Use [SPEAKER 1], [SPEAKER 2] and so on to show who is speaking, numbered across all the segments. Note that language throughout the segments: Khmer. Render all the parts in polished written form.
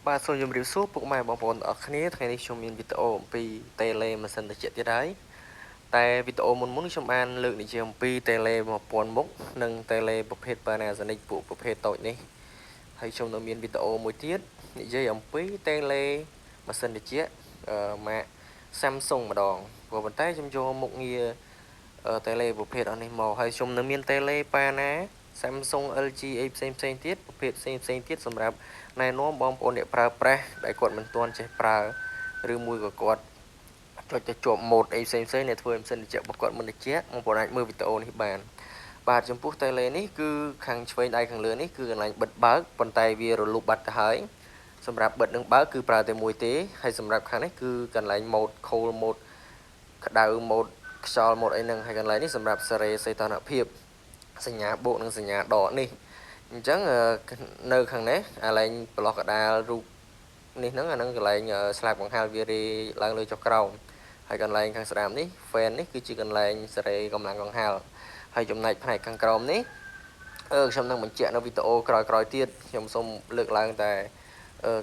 [SPEAKER 1] បាទសូមជម្រាបសួរពុកម៉ែបងប្អូនទាំងអស់គ្នាថ្ងៃនេះខ្ញុំមានវីដេអូអំពីតេឡេម៉ាស៊ីនត្រជាក់ទៀតហើយតែវីដេអូមុនមុនខ្ញុំបានលើកនិយាយអំពីតេឡេ1000មុខនិងតេឡេប្រភេទ Panasonic ពួកប្រភេទតូចនេះហើយខ្ញុំនៅមានវីដេអូមួយទៀតនិយាយអំពីតេឡេម៉ាស៊ីនត្រជាក់ម៉ាក Samsung ម្ដងព្រោះប៉ុន្តែខ្ញុំយកមុខងារតេឡេប្រភេទអស់នេះមកហើយខ្ញុំនៅមានតេឡេ Pana Samsung LG អីផ្សេងផ្សេងទៀតប្រភេទផ្សេងផ្សេងទៀតសម្រាប់ណែនាំបងប្អូនអ្នកប្រើប្រាស់ដែលគាត់មិនទាន់ចេះប្រើឬមួយក៏គាត់ចុចទៅជាប់ម៉ូដអីផ្សេងផ្សេងដែលធ្វើឲ្យម៉ាស៊ីនត្រជាក់របស់គាត់មិនត្រជាក់បងប្អូនអាចមើលវីដេអូនេះបានបាទចំពោះតេឡេនេះគឺខាងឆ្វេងដៃខាងលើនេះគឺកន្លែងបិទបើកប៉ុន្តែវារលុបបាត់ទៅហើយសម្រាប់បិទនិងបើកគឺប្រើតែមួយទេហើយសម្រាប់ខាងនេះគឺកន្លែង mode cold mode ក្តៅ mode ខ្យល់ mode អីហ្នឹងហើយកន្លែងនេះសម្រាប់សេរីសីតុណ្ហភាពសញ្ញាបូកនិងសញ្ញាដកនេះអញ្ចឹងនៅខាងនេះអាឡែងប្រឡោះកដាលរូបនេះហ្នឹងអាហ្នឹងកន្លែងស្លាបកង្ហាលវារីឡើងលើចុះក្រោមហើយកន្លែងខាងស្ដាំនេះ fan នេះគឺជាកន្លែងសេរីកម្លាំងកង្ហាលហើយចំណែកផ្នែកខាងក្រោមនេះខ្ញុំនឹងបញ្ជាក់នៅវីដេអូក្រោយៗទៀតខ្ញុំសូមលើកឡើងតែ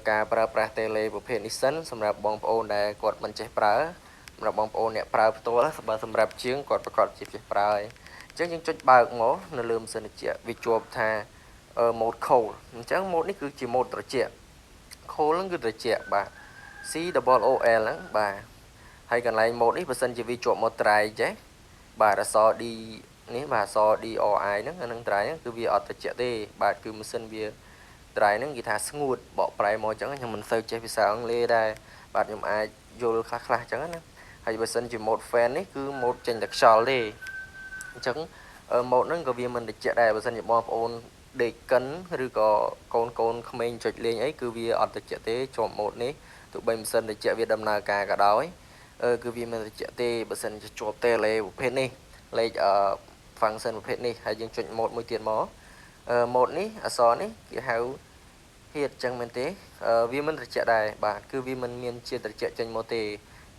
[SPEAKER 1] ការប្រើប្រាស់តេឡេប្រភេទនេះសិនសម្រាប់បងប្អូនដែលគាត់មិនចេះប្រើសម្រាប់បងប្អូនអ្នកប្រើផ្ទាល់បើសម្រាប់ជាងគាត់ប្រកាសជាចេះប្រើហើយអញ្ចឹងយើងចុចបើកមកនៅលើម៉ាស៊ីនត្រជាក់វាជាប់ថា mode cold អញ្ចឹង mode នេះគឺជា mode ត្រជាក់ cold ហ្នឹងគឺត្រជាក់បាទ C double O L ហ្នឹងបាទហើយកន្លែង mode នេះបើសិនជាវាជាប់មក dry ចេះបាទអក្សរ D នេះបាទអក្សរ D R I ហ្នឹងអានឹង dry ហ្នឹងគឺវាអត់ត្រជាក់ទេបាទគឺម៉ាស៊ីនវា dry ហ្នឹងគេថាស្ងួតបកប្រែមកអញ្ចឹងខ្ញុំមិនសូវចេះភាសាអង់គ្លេសដែរបាទខ្ញុំអាចយល់ខ្លះខ្លះអញ្ចឹងណាហើយបើសិនជា mode fan នេះគឺ mode ចេញតែខ្យល់ទេអញ្ចឹង mode ហ្នឹងក៏វាមិនត្រជាក់ដែរបើសិនជាបងប្អូនដេកកិនឬក៏កូនកូនក្មេងចុចលេងអីគឺវាអត់ត្រជាក់ទេជាប់ម៉ូតនេះទោះបីម៉ាស៊ីនត្រជាក់វាដំណើរការក៏ដោយគឺវាមិនត្រជាក់ទេបើសិនជាជាប់តេឡេប្រភេទនេះលេខអឺ function ប្រភេទនេះហើយយើងចុចម៉ូតមួយទៀតមកម៉ូតនេះអក្សរនេះគេហៅ heat ចឹងមែនទេវាមិនត្រជាក់ដែរបាទគឺវាមិនមានជាត្រជាក់ចេញមកទេ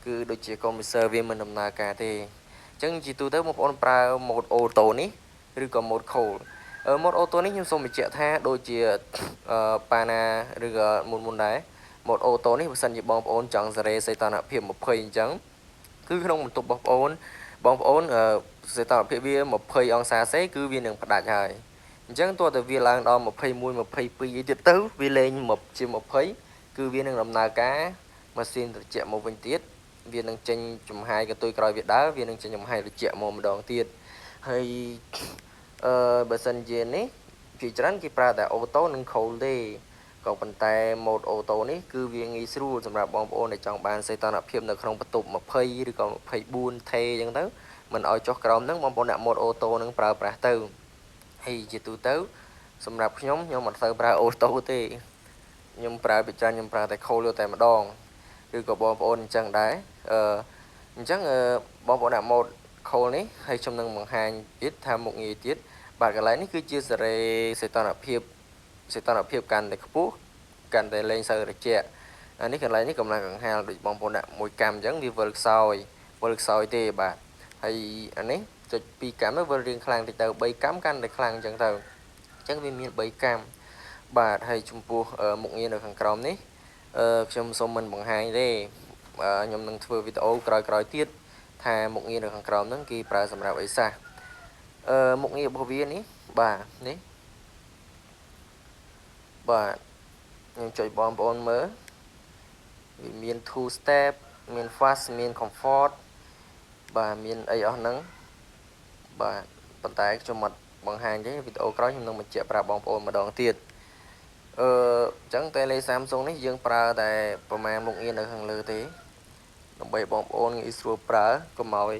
[SPEAKER 1] គឺដូចជាកុំព្យូទ័រវាមិនដំណើរការទេអញ្ចឹងជាទូទៅបងប្អូនប្រើ mode auto នេះឬក៏ mode cold mode auto នេះខ្ញុំសូមបញ្ជាក់ថាដូចជាប៉ាណាឬក៏មុនមុនដែរ mode auto នេះបើសិនជាបងប្អូនចង់សេរីសីតុណ្ហភាព20អញ្ចឹងគឺក្នុងបន្ទប់បងប្អូនបងប្អូនសីតុណ្ហភាពវា20អង្សាសេគឺវានឹងផ្ដាច់ហើយអញ្ចឹងទោះតែវាឡើងដល់21 22អីទៀតទៅវាលែងមកជា20គឺវានឹងដំណើរការម៉ាស៊ីនត្រជាក់មកវិញទៀតវានឹងចេញចំហាយកន្ទុយក្រោយវាដើរវានឹងចេញចំហាយត្រជាក់មកម្ដងទៀតហើយបើសិនជានេះជាច្រើនគេប្រើតែ auto និង cold ទេក៏ប៉ុន្តែ mode auto នេះគឺវាងាយស្រួលសម្រាប់បងប្អូនដែលចង់បានសីតុណ្ហភាពនៅក្នុងបន្ទប់20ឬក៏24 T អញ្ចឹងទៅមិនឲ្យចុះក្រោមហ្នឹងបងប្អូនអ្នក mode auto ហ្នឹងប្រើប្រាស់ទៅហើយជាទូទៅសម្រាប់ខ្ញុំខ្ញុំអត់សូវប្រើ auto ទេខ្ញុំប្រើពិចារខ្ញុំប្រើតែ cold តែម្ដងឬក៏បងប្អូនអញ្ចឹងដែរអញ្ចឹងបងប្អូនអ្នក mode cold នេះហើយខ្ញុំនឹងបង្ហាញទៀតថាមុខងារទៀតបាទកន្លែងនេះគឺជាសេរីសីតុណ្ហភាពសីតុណ្ហភាពកាន់តែខ្ពស់កាន់តែលែងសូវត្រជាក់អានេះកន្លែងនេះកម្លាំងកង្ហាលដូចបងប្អូនដាក់មួយកាំអញ្ចឹងវាវិលខ្សោយវិលខ្សោយទេបាទហើយអានេះចុច2កាំទៅវិលរៀងខ្លាំងតិចទៅ3កាំកាន់តែខ្លាំងអញ្ចឹងទៅអញ្ចឹងវាមាន3កាំបាទហើយចំពោះមុខងារនៅខាងក្រោមនេះខ្ញុំសូមមិនបង្ហាញទេខ្ញុំនឹងធ្វើវីដេអូក្រោយៗទៀតថាមុខងារនៅខាងក្រោមហ្នឹងគេប្រើសម្រាប់អីសះមុខងាររបស់វានេះបាទនេះបាទខ្ញុំចុចបងប្អូនមើលវាមាន two step មាន fast មាន comfort បាទមានអីអស់ហ្នឹងបាទប៉ុន្តែខ្ញុំអត់បង្ហាញទេវីដេអូក្រោយខ្ញុំនឹងបញ្ជាក់ប្រាប់បងប្អូនម្ដងទៀតអញ្ចឹង Tele Samsung នេះយើងប្រើតែប្រមាណមុខងារនៅខាងលើទេដើម្បីបងប្អូនងាយស្រួលប្រើកុំឲ្យ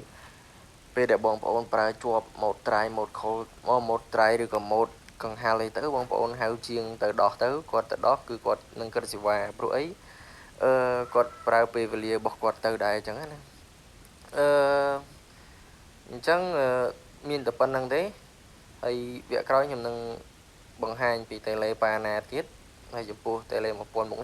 [SPEAKER 1] ពេលដែលបងប្អូនប្រើជាប់ mode dry mode cold mode dry ឬក៏ mode កង្ហាលអីទៅបងប្អូនហៅជាងទៅដោះទៅគាត់ទៅដោះគឺគាត់នឹងគិតសេវាព្រោះអីគាត់ប្រើពេលវេលារបស់គាត់ទៅដែរអញ្ចឹងណាអញ្ចឹងមានតែប៉ុណ្្នឹងទេហើយវគ្គក្រោយខ្ញុំនឹងបង្ហាញពី Tele Pana ទៀតហើយចំពោះ Tele 1000មុខ